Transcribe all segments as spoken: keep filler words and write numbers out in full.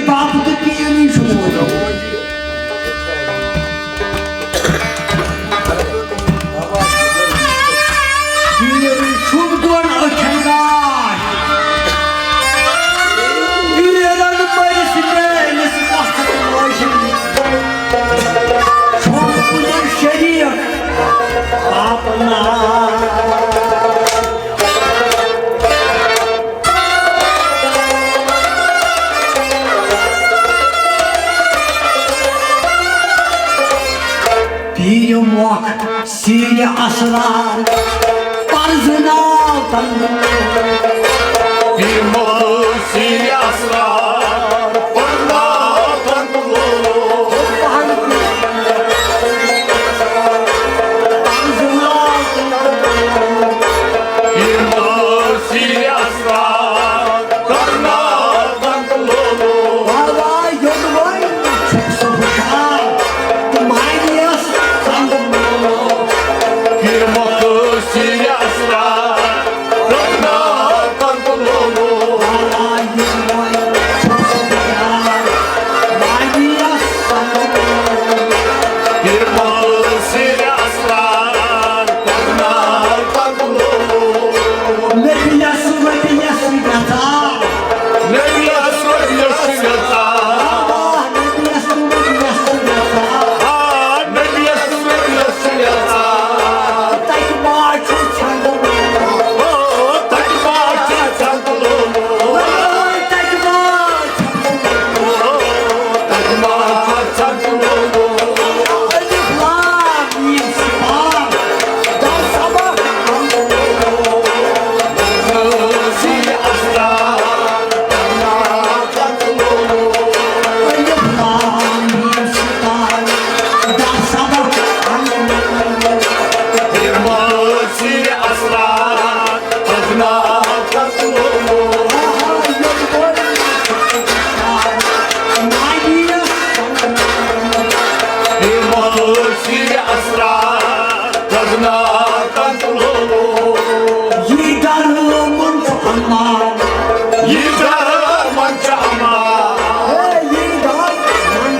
باب تہٕ پیٖرٕے چھُ موجود۔ پیٖرٕے چھُم دۄن أچھن گاش۔ پیٖرن مٔرِس میٲنِس وقت روشن۔ چھُم عمر شریف اپنا۔ پیرِ مۄکھ سیرِ اسرار پرزٕناو تن۔ پیرِ مۄکھ سیرِ اسرار پرزٕناو تن۔ پرزٕناو تن۔ پیرِ مۄکھ سیرِ اسرار نبیَس رۄپیَس گژھان۔ نبیَس رۄپیَس گژھان۔ آ، نبیَس رۄپیَس گژھان۔ آ، نبیَس رۄپیَس گژھان۔ تَتہِ ما چھُ ژھٮ۪نہٕ وول؟ او، تَتہِ ما چھُ ژھٮ۪نہٕ وول؟ تَتہِ ما چھُ ژھٮ۪نہٕ وول؟ او، تَتہِ ما چھُ ژھٮ۪نہٕ وول؟ الف لام میم صاد۔ یی درمن چھُ امان۔ یی درمن چھُ امان۔ ہے، یی درمن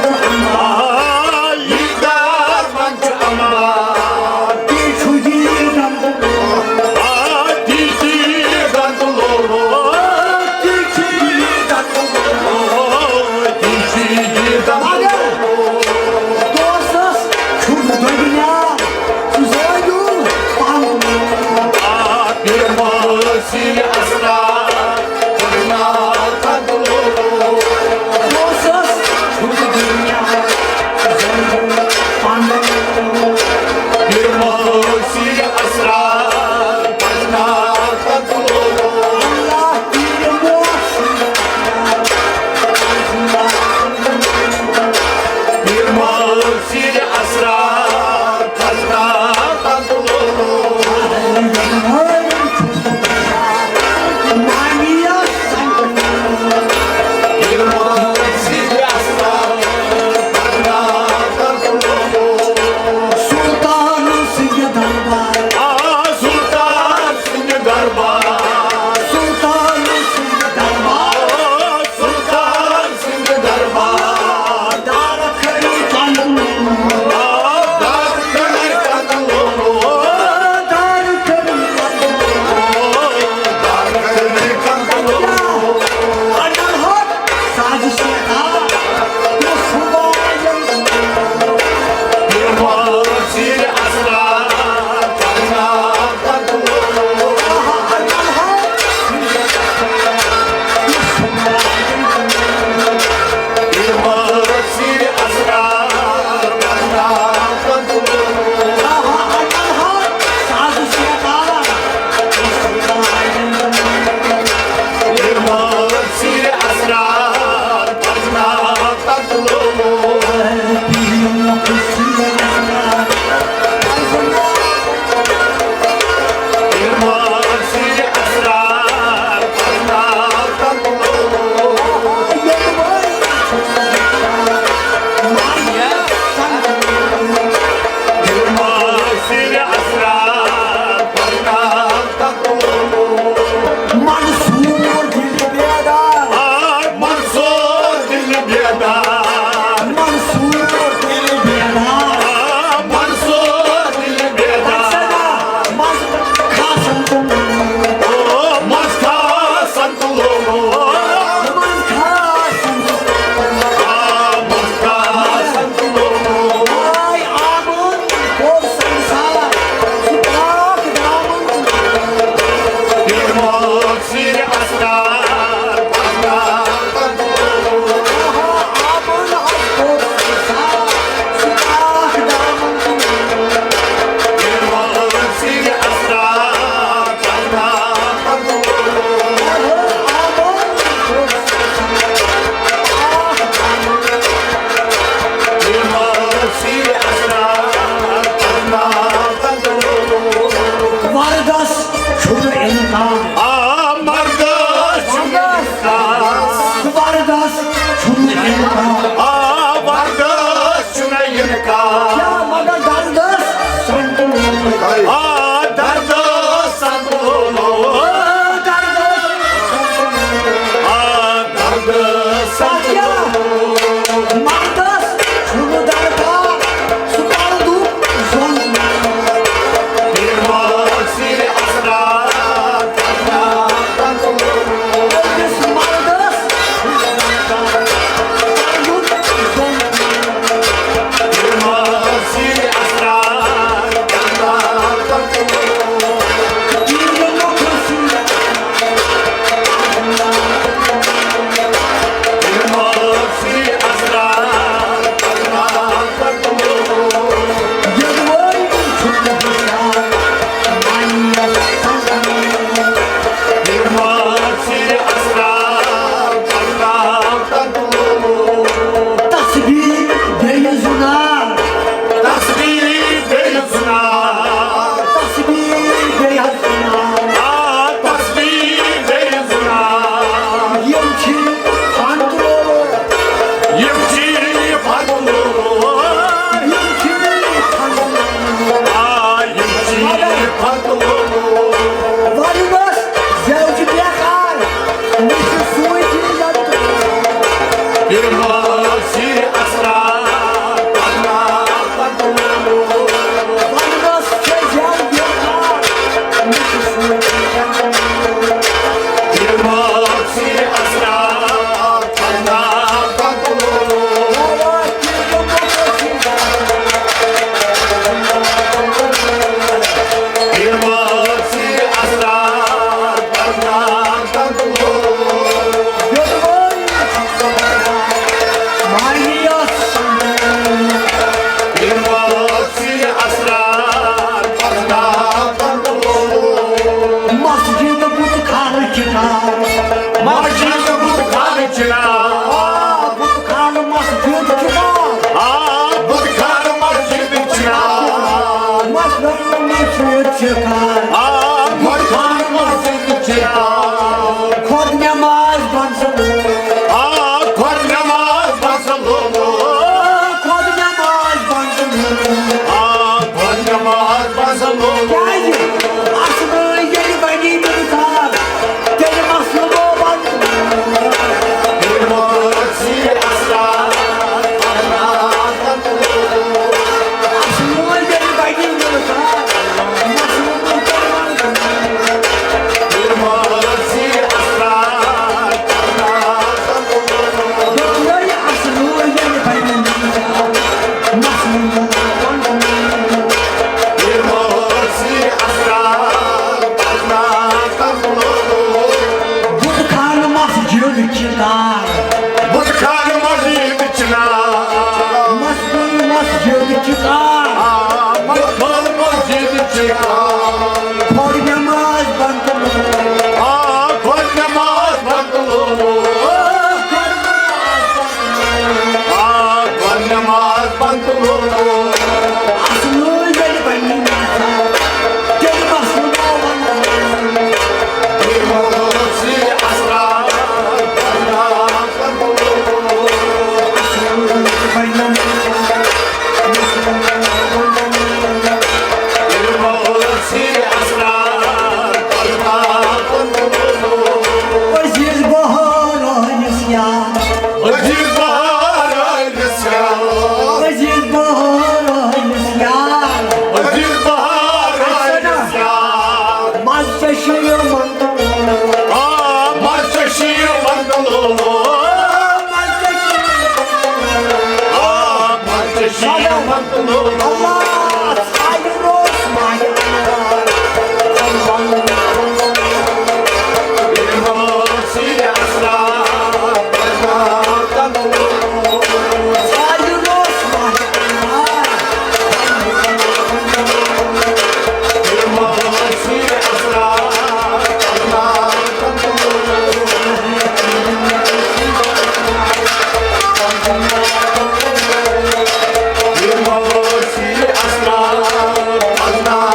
چھُ امان۔ آ، یی درمن چھُ امان۔ تی چھُ یی درمن۔ آ، تی چھُ یی درمن۔ تی چھُ یی درمن۔ تی چھُ یی درمن۔ مگر دوستس چھُنہٕ دۄگنیار۔ سُہ زٲنِو پنُن۔ آ، پیرِ مۄکھ سیرِ اسرار پرزٕناو یِمو سِر اسرار پرناو پتہٕ لولو۔ ونٛدس چھےٚ زٮ۪و یِوان، مےٚ چھُ سونٛچان۔ یِمو سِر اسرار پرناو پتہٕ لولو۔ یِمو سِر اسرار پرناو پتہٕ لولو۔ مسجد بُت خانہٕ چِنار۔ مسجد بُت خانہٕ چِنار۔ آ، بُت خانہٕ مسجد چِنار۔ آ، بُت خانہٕ مسجد چِنار۔ مسجد مسجد چِنار۔ آ، بُت خانہٕ مسجد چِنار۔ خۄد نٮ۪ماز بنسلو۔ آ، خۄد نٮ۪ماز بنسلو۔ خۄد نٮ۪ماز بنسلو۔ آ، خۄد نٮ۪ماز بنسلو۔ کیٛازِ؟ اَسمٲے ییٚلہِ بنی بِلدار، تیٚلہِ مسلو بنسلو۔ یِمو سِر اسرار پرناو پتہٕ لولو۔ اَسمٲے ییٚلہِ بنی بِلدار، مسلو بنسلو۔ بُت خانہٕ مسجد چِنار۔ بُت خانہٕ مسجد چِنار۔ مسجد مسجد چِنار۔ آ، بُت خانہٕ مسجد چِنار۔ خۄد نٮ۪ماز بنسلو۔ آ، خۄد نٮ۪ماز بنسلو۔ آ، خۄد نٮ۪ماز بنسلو۔ اَسمٲے ییٚلہِ بنی بِلدار، تیٚلہِ مسلو بنسلو۔ یِمو سِر اسرار پرناو پتہٕ لولو۔ عزیز بہار عٲلِس یار۔ عزیز بہار عٲلِس یار۔ عزیز بہار عٲلِس یار۔ عزیز بہار عٲلِس یار۔ مَزٕ ژےٚ چھُ یِوان۔ آ، مَزٕ ژےٚ چھُ یِوان۔ آ، مَزٕ ژےٚ چھُ یِوان۔ آ، مَزٕ ژےٚ چھُ یِوان۔ اللہ۔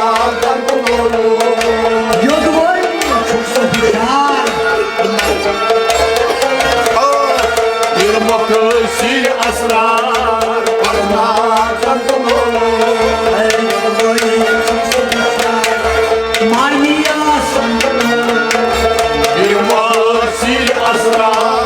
یوٚدوَے چھُکھ ژٕ ہُشار۔ ییٚلہِ مۄکٲسی اسرار پرناو تہٕ لولو۔ مانی آسن۔ ییٚلہِ مۄکٲسی اسرار